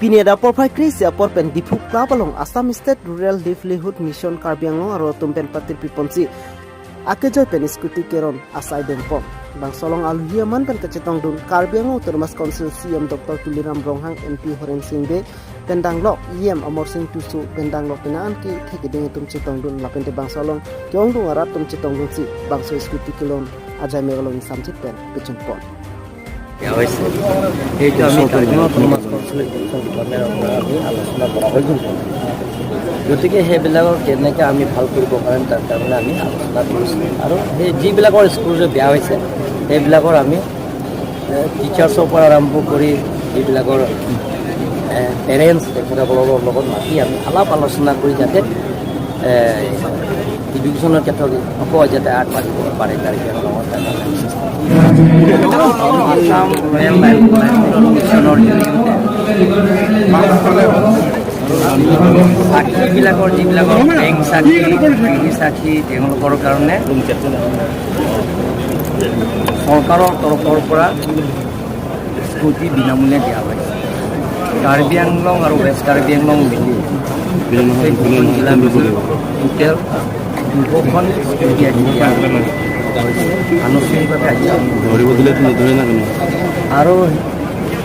Pineda porphai kris ya por pen Diphu Club along Assam State Rural Livelihood Mission Karbi Anglong aro tumpen patir piponsi akejoi pen scooty keron asai dempom bang solong aluhia man pen kecetong dun Karbi Anglong Autonomous Council CM Dr. Tuliram Ronghang, MP Horen Singh Be pendanglok EM Amor Singh Tusu pendanglok penaan ki thekiding tum chetong dun lapen te bang solong kyong dung arat tum chetong dun si bangso scooty kelon ajay megalong samchit pen pichun pon. দিয়া হৈছে। সেইটো আমি Karbi autonomous council education ডিপাৰ্টমেণ্টৰ পৰা আমি আলোচনা কৰা হৈ গ'ল। গতিকে সেইবিলাকৰ কেনেকৈ আমি ভাল কৰিব পাৰিম, তাৰ কাৰণে আমি আলোচনা কৰিছোঁ। আৰু সেই যিবিলাকৰ স্কুল যে বেয়া হৈছে, সেইবিলাকৰ আমি টিচাৰ্ছৰ পৰা আৰম্ভ কৰি যিবিলাকৰ পেৰেণ্টছ, তেখেতসকলৰ লগত মাতি আমি আলাপ আলোচনা কৰি যাতে এডুকেশ্যনৰ ক্ষেত্ৰত আকৌ যাতে আগবাঢ়িব পাৰে কাৰ্বি আংলঙত, তাৰ কাৰণে আমি চেষ্টা কৰিম। আছাম ৰুৰেল লাইভলিহুড মিছনৰ জৰিয়তে চাকৰিবিলাকৰ, যিবিলাকৰ বেংক চাকৰি, কৃষি চাকৰি, তেওঁলোকৰ কাৰণে চৰকাৰৰ তৰফৰ পৰা স্কুটি বিনামূলীয়া দিয়া হৈছে। কাৰ্বি আংলং আৰু ৱেষ্ট কাৰ্বি আংলং মিলি গোটেই দুখন জিলা মিলি টোটেল 200খন স্কুটি আজি দিয়া হৈছে আনুষ্ঠানিকভাৱে আজি। ধৰিব দিলেতো নধৰে না কোনো। আৰু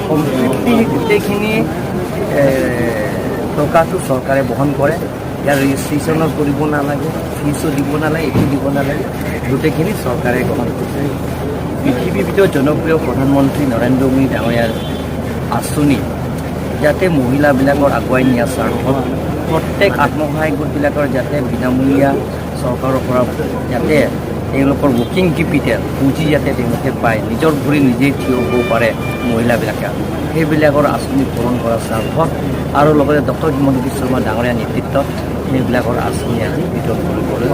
কমপ্লিটলি গোটেইখিনি টকাটো চৰকাৰে বহন কৰে। ইয়াৰ ৰেজিষ্ট্ৰেশ্যনো কৰিব নালাগে, ফিজো দিব নালাগে, একো দিব নালাগে, গোটেইখিনি চৰকাৰে গ্ৰহণ কৰিছে। পৃথিৱীৰ ভিতৰত জনপ্ৰিয় প্ৰধানমন্ত্ৰী নৰেন্দ্ৰ মোদী ডাঙৰীয়াৰ আঁচনি যাতে মহিলাবিলাকৰ আগুৱাই নিয়াৰ স্বাৰ্থত প্ৰত্যেক আত্মসহায়ক গোটবিলাকৰ যাতে বিনামূলীয়া চৰকাৰৰ পৰা যাতে তেওঁলোকৰ ৱৰ্কিং কেপিটেল পুঁজি যাতে তেওঁলোকে পায়, নিজৰ ভৰি নিজেই থিয় হ'ব পাৰে মহিলাবিলাকে, সেইবিলাকৰ আঁচনি পূৰণ কৰাৰ স্বাৰ্থত আৰু লগতে ডক্টৰ হিমন্ত বিশ্ব শৰ্মা ডাঙৰীয়াৰ নেতৃত্বত সেইবিলাকৰ আঁচনি আজি বিতৰণ কৰিবলৈ।